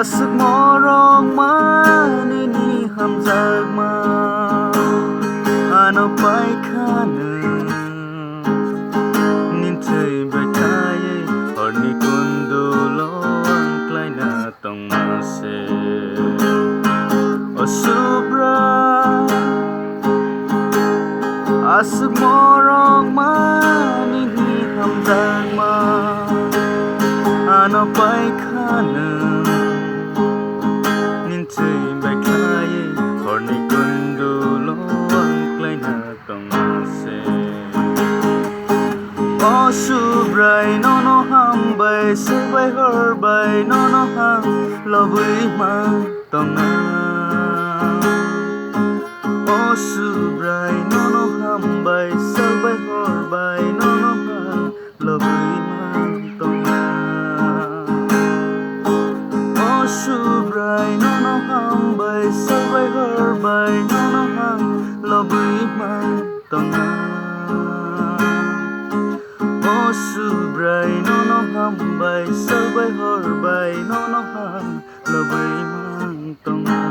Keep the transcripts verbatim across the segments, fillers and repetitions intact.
Aswk morok manini hamjakma ano paikha nwng. Nini thwi bai khlaiwi horni kundulo ang klaina tongma se. O Subrai, aswk morok manini hamjakma ano paikha nwng. Nini thwi bai khlaiwi horni kundulo ang klaina tongma se. O Subrai, nono hambai, swbai horbai, nono hang lobwi mang tongna. O Subrai, nono hambai, swbai horbai, nono hang lobwi mang tongna. O Subrai, nono hambai, swbai horbai, nono hang lobwi mang tongna. O Subrai, nono hambai, swbai horbai, nono hang lobwi mang tongna.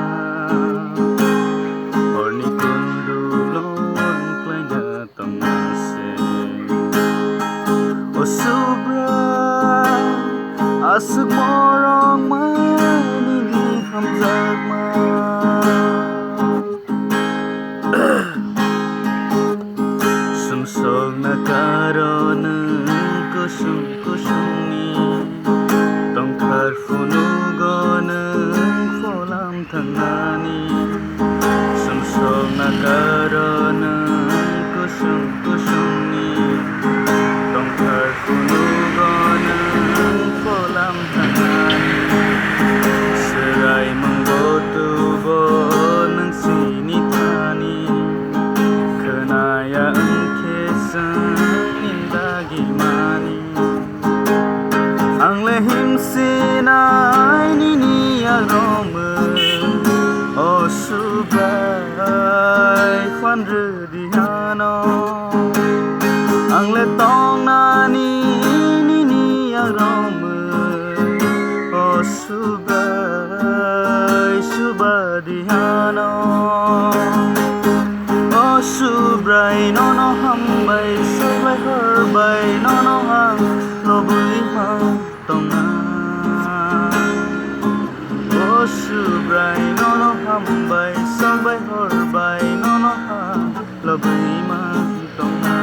Horni kundulo ang klaina tongma se. O Subrai, aswk morok manini hamjakma. Sumsokna karo nwng kusum kusumni, tongthar phunugo nwng pholam thangnani. Sumsokna karo nwng kusum kusumni, tongthar phunugo nwng pholam thangnani. Swraimung bo tubo nwng sini thani, khwnaya wngkhe chwng ninda gimani. Ang le himsinai nini yagromwi, o Subrai, phan rwdi ano. Ang le tongnani nini yagromwi, o Subrai, swbadi ano. O Subrai, nono hambai, swbai horbai, nono hang lobwi mang tongna. O Subrai, nono hambai, swbai horbai, nono hang lobwi mang tongna.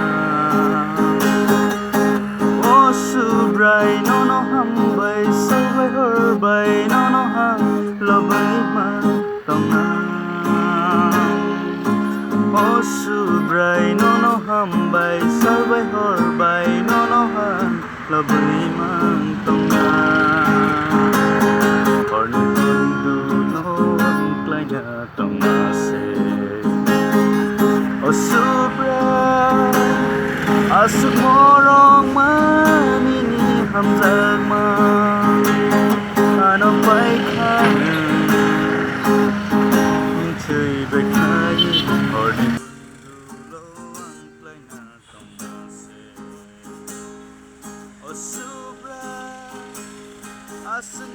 O Subrai, nono hambai, swbai horbai, nono hang lobwi mang tongna. O Subrai, nono hambai, swbai horbai, nono hang lobwi mang tongna. Horni kundulo ang klaina tongma se. O Subrai, aswk morok manini hamjakma ano paikha nwng. Nini thwi bai khlaiwi horni kundulo ang klaina tongma se. O Subrai, aswk